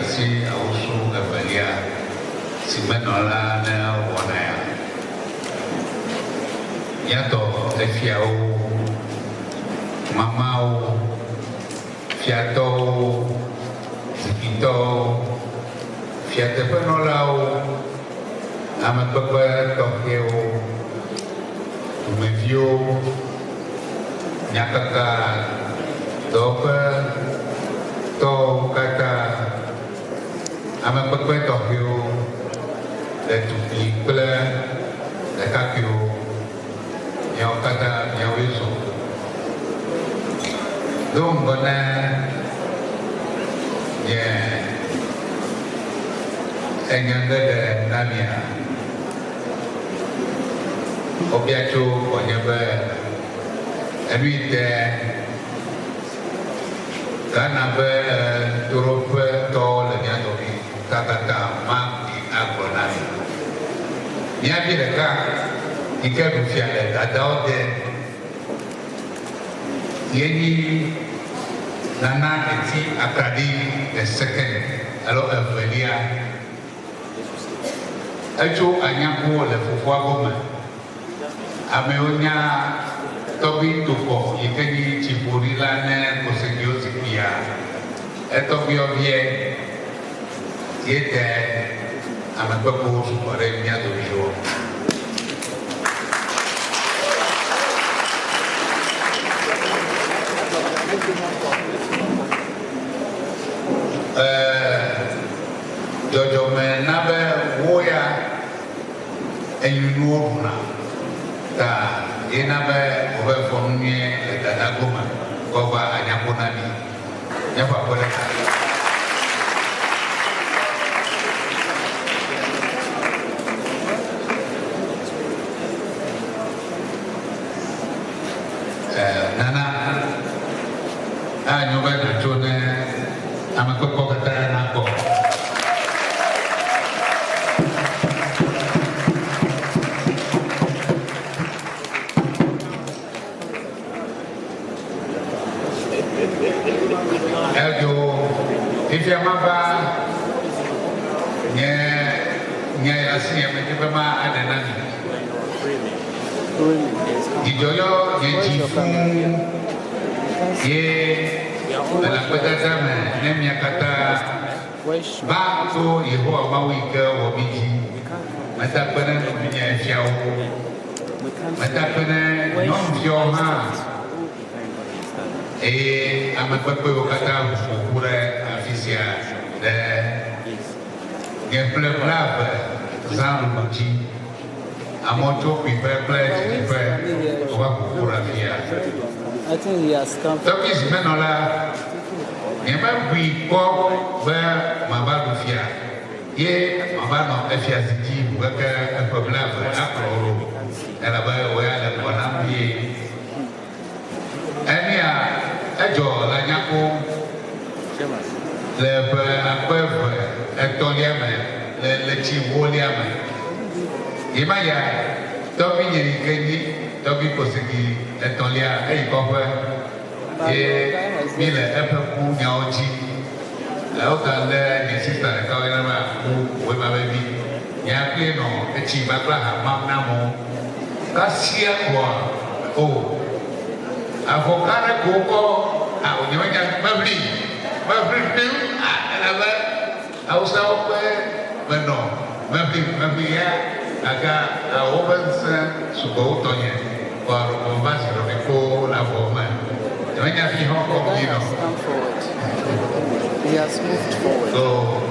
Kwesi Awusu evelia si menɔla ne wɔna ya. Míatɔ efiawo, mamawo, fiatɔwo, zikpuitɔwo, fiateƒenɔlawo, amekpekpe tɔxɛwo, dumeviwo, nyakaka dɔwɔƒe tɔwo katã, amekpekpe tɔxɛwo, ɖetugbui kple ɖekakpuiwo, miawo katã miawoe zɔ. Do ŋgɔ ne nye enyaŋeɖe na mia, wobia tso gbɔnye be enu yi te Ghana be ɣetoɖoƒe tɔwo le mía dome tatata maɖi agblɔ na mi. Mía vi ɖeka yi ke ɖu fia le dadawo de ye nyi Nana Eti Akradi the second alo evelia. Etso anyakuwo le fofoa gɔme. Amewo nya tɔgbui tokɔ yi ke nyi tsiƒoɖi la ne kosekiwo zikpuia. Etɔgbuiɔ viɛ ye te amekpekpewo sugbɔ ɖe mía doviwo. Dzɔdzɔme na be wo ya Enyunuwo ɖuna ta ye na be wòve fɔ nu nyuie le dada gome kɔ va anyakpo na mi. Míaƒe aƒe ɖe ta. Nana anyo be nàtso ne amekpekpewo katã nakpɔ. Edzo fifia mava nye nye asi nye medi be ma aɖe na mi. Dzidzɔ yɔ nye dzi fũu ye le akpedada me ne mia katã va to Yehowa Mawu yi ke wɔ mí dzi. Meda akpe ne nɔvinye fiawo, meda akpe ne nyɔnufiawo hã eye ame kpekpewo katã ʋu ƒoƒu ɖe afisia ɖe nye ƒle blaeve zã ɖuɖu dzi. Amewo tso kpuiƒe kple didiƒe wova ƒo ƒu ɖe afia. Tɔgbi zimenɔla, nyemebui kpɔ be mava ɖu fia ye mava nɔ efia zi dzi ŋkeke eƒe blaeve akplɔ wò ɖo, elabe wò ya le ŋgɔ nam vie. Enea, edzɔ le anyakpo le ƒe akpe eve etɔ̃lia me le ɣleti ewolia me. Yemaya, tɔgbuinye yi ke nyi tɔgbui kposegi etɔ̃lia, eyi kɔƒe ye míle eƒe ku nyawo dzi. Wogalé nye sista ɖeka woyɔna be Aku Wema vevi. Nyea kplie nɔ etsi kpakple aha mam na amewo. Kasia koa, o, avɔ gã aɖe ko wokɔ, ao, nyemenya, meʋli, meʋli kplim, a, elabe Awusawo ƒe menɔ, meʋli, meʋli ya, gake ao, woƒe ŋusẽ sugbɔ wu tɔnye, vɔa ɖeko meva zi ɖoɖoe kpoo le avɔ me. Nyemenya fi hã wokɔm yi nɔ. So,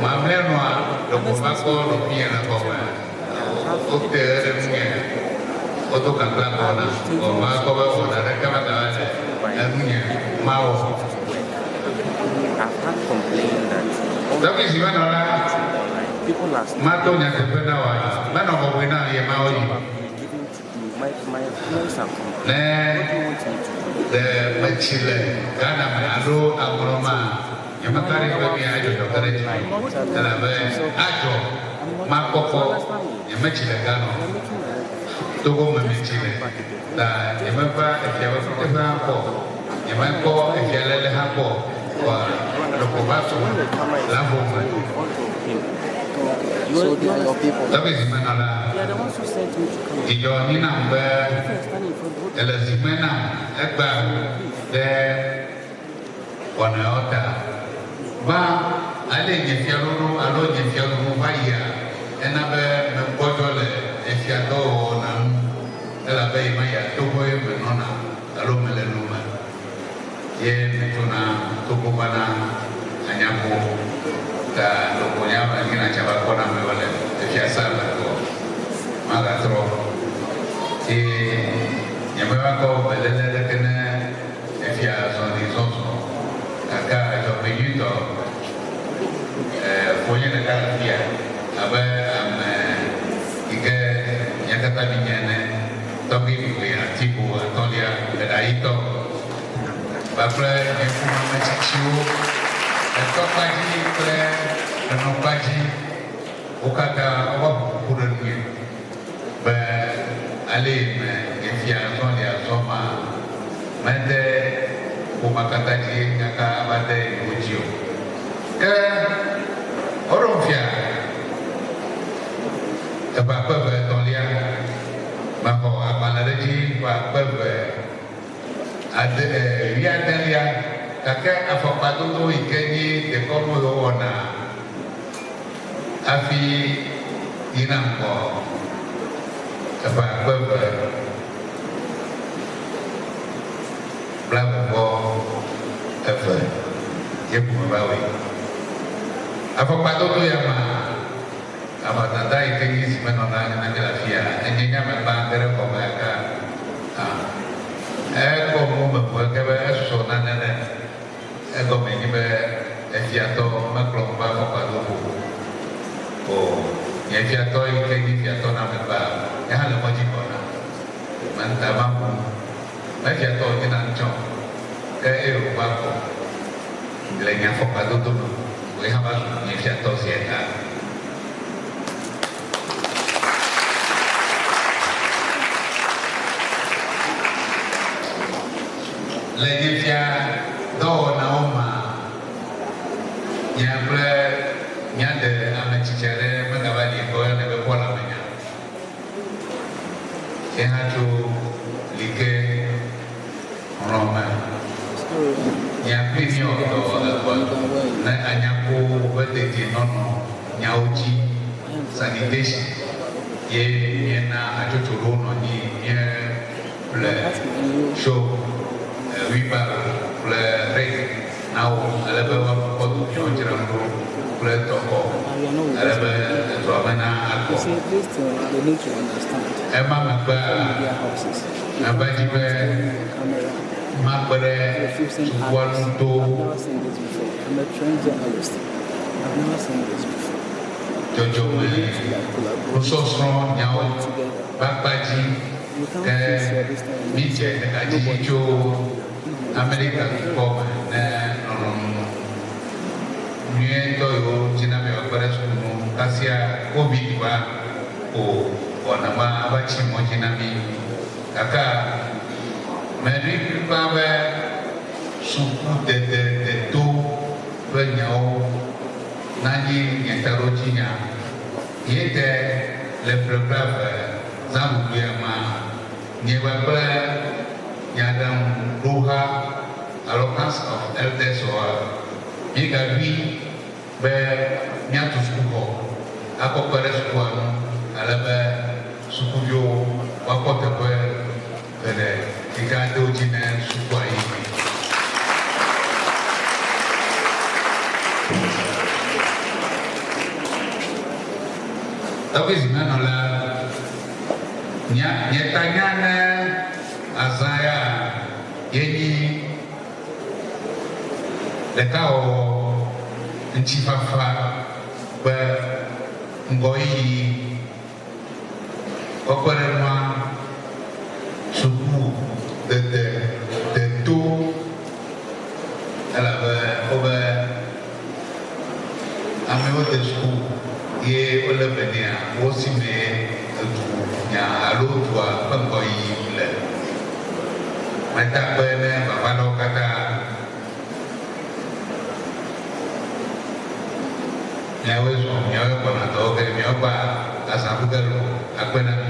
mamlɛa nua, ɖeko meva kpɔ ɖokuinye le xɔ me. Wote ɖe ŋunye, wodo kaklã kɔ nam, vɔ mekpɔ be wɔna aɖeke megava le enunye mawɔ. Ɖekui si menɔ la, mato nyateƒe na wòa, menɔ bɔbɔe nam ɣemaɣi o. Ne ɖe metsi le Ghana me alo aŋlɔ maa, Nyemeka ɖe edzi be mía adzɔdzɔ ge ɖe dzinye o, elabe adzɔ makpɔkpɔ nyemetsi le Ghana o. Togo me metsi le, ta nyemeva efia ƒe kuteƒe hã kpɔ o, nyemekpɔ efia léle hã kpɔ o. Kɔa ɖeko va su When the camera is la vo me. in front of him. Okay. You, So you they are your understand? people. Tɔgbi zimenɔla, They are the ones who sent me to come. dzidzɔ nyi nam be If you are standing in front, what ele zikpui nam egbea ɖe wɔnawo ta. Gbã, ale nye fiaɖuɖu alo nye fiaɖuɖu va yia, ena be megbɔdzɔ le efiadɔwɔwɔna ŋu elabe yi meyia Togo ye menɔna alo mele Lome ye metsona Togo vana Anyako ta ɖeko nye ame yina tsa va kpɔna amewo le efiasa me ko magatrɔ eye nyemeva kpɔ beléle ɖeke ne efia zɔli zɔzɔ gake adzɔgbe nyuitɔ fonye ɖeka le fia abe ame yi ke mía katã míenye ene, tɔgbi ʋe atigo atɔ̃lia eɖayitɔ kpakple nye ƒomemetsitsiwo etɔkpa dzi kple enɔkpa dzi, wo katã wova ƒo ƒu ɖe nunye be ale yi me nye fia zɔlia zɔ ma mede ƒomea katã dzi kaka va de yewo dzi o. Ke woɖom fia eƒe akpe eve etɔ̃lia, mexɔ agbalẽ ɖe edzi ƒe akpe eve ade, wuiadelia, gake afɔkpadodo yi ke nye dekɔnu yi wowɔna hafi yina ŋgɔ eƒe akpe eve blaeve vɔ eve ye ko meva wɔe. Afɔkpadodo ya ma, aʋadada yi ke nye zimenɔla nana mí le afia, enye nye ame gbãtɔ ɖe xɔme gake hã ekpɔ mɔ mebu eke be esusɔ nane ɖe egɔme nyi be efiatɔ mekplɔm va afɔkpadoƒo o. Nye fiatɔ yi ke nye fiatɔ na megbea, nye hã le mɔ dzi gbɔna. Menta mabu me fiatɔ wònye nam tsɔ ke eye wòva kɔ le nye afɔkpadodo me, wòye hã va zu nye fiatɔ zi ɖeka. Le nye fia dɔwɔnawo mea, nye kple mía de ame tsitsi aɖe megava li gbɔ yɔnɛ be Paul Amenya. Ye hã tso Like hlɔ̃ me. Mía kpli míewɔ dɔ egbɔ ne anyakpo ƒe dedienɔnɔ nyawo dzi, sanitation, ye míena hatsotso ɖewo nɔ anyi míeƒle show, wheelbarrow kple rake na wo ale be woakpɔ du miawo dzram ɖo kple tɔkɔ ale be edua me na akɔ. You see, this thing, they need to understand. Ema megbea, All media houses. meva dzi be On camera, makpe ɖe refusing sukua others. nu to I've never seen this before. I'm a trained journalist. I've never seen this before. Dzɔdzɔme We need to like collaborate nusɔsrɔ̃ nyawo together. ƒe akpa dzi You can't ke fix your this thing. mídze ɖekadzidzi tso Amerika dukɔ me ne lɔlɔ̃nu nyuietɔ yiwo dzina be yewoakpe ɖe suku ŋu kasia Covid va ƒo wɔna ma va tsi mɔ dzi na mí. Gakea meɖoe kplikpaa be sukudede deto ƒe nyawo nanyi nye taɖodzinya. Ye te le ƒe blaeve zãɖuɖuia mea, nye kpakple nyaɖaŋuɖoha alo Council of Elders oa, míegaɖoe be míatu sukuxɔ akɔ kpe ɖe sukua ŋu ale be sukuviwo woakpɔ teƒe geɖe yi ke ade wo dzi ne sukua yiyi. Tɔgbi zimenɔla, nya, nye tanya ne azã ya ye nyi ɖekawɔwɔ, ŋutifafa ƒe ŋgɔyiyi kpekpeɖeŋua, suku dede deto, elabe wobe amewo de suku ye wolé be nɛa, wo si mee edu nya alo dua ƒe ŋgɔyiyi le. Meda akpe ne vavalawo katã. Miawoe zɔ, miawoe gbɔna dɔ wɔ ge, miawoe va azã ɖu ge loo, akpe na mi.